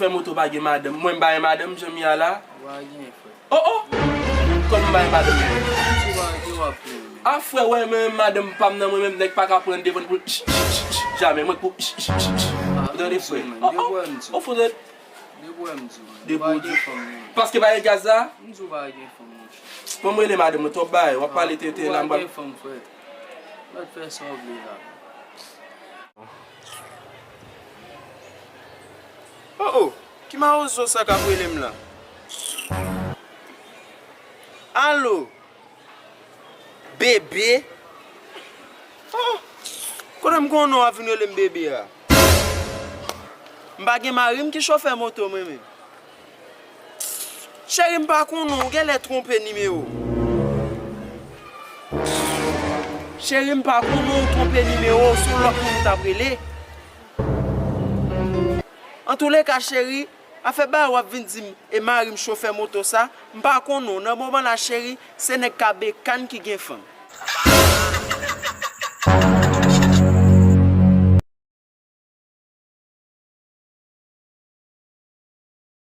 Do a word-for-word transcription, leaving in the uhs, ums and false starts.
Fè moto pa gen madanm. Mwen m pa gen madanm, jan m ye a la. Ou pa gen, frè. Oh, oh! Kòm m pa gen madanm. Si w pa gen, w ap plenyen. A, frè, wè, men madanm pa m nan, mwen menm, nèg pa ka pran devan pou ch, ch, ch, ch, jamè. Mwen pou ch, ch, ch, ch. Ou tande, frè? Oh, oh! Ou fout. De pou m di w, men. Ou pa gen fanm, non. Paske pa gen gaz la? M di w pa gen fanm, monchè. Bon, mwen rele madanm mwen, twòp bagay. W ap pale tenten la, m pral. Ou pa gen fanm, frè. Mèt fè sa w vle la. Oh, oh, ki mawozo sa k ap rele m la? Alo? Bebe? Oh, kote m konn w ap vin rele m bebe a? M pa gen mari m ki chofè moto mwen menm. Cheri, m pa konnen w, ou genlè twonpe nimewo. Cheri, m pa konnen w twonpe nimewo, se yon lòt moun ou t ap rele. Antouleka, cheri, afè bagay w ap vin di m, e mari m chofè moto sa, m pa konnen w. Nan moman la, cheri, se nèg ka bekann ki gen fanm.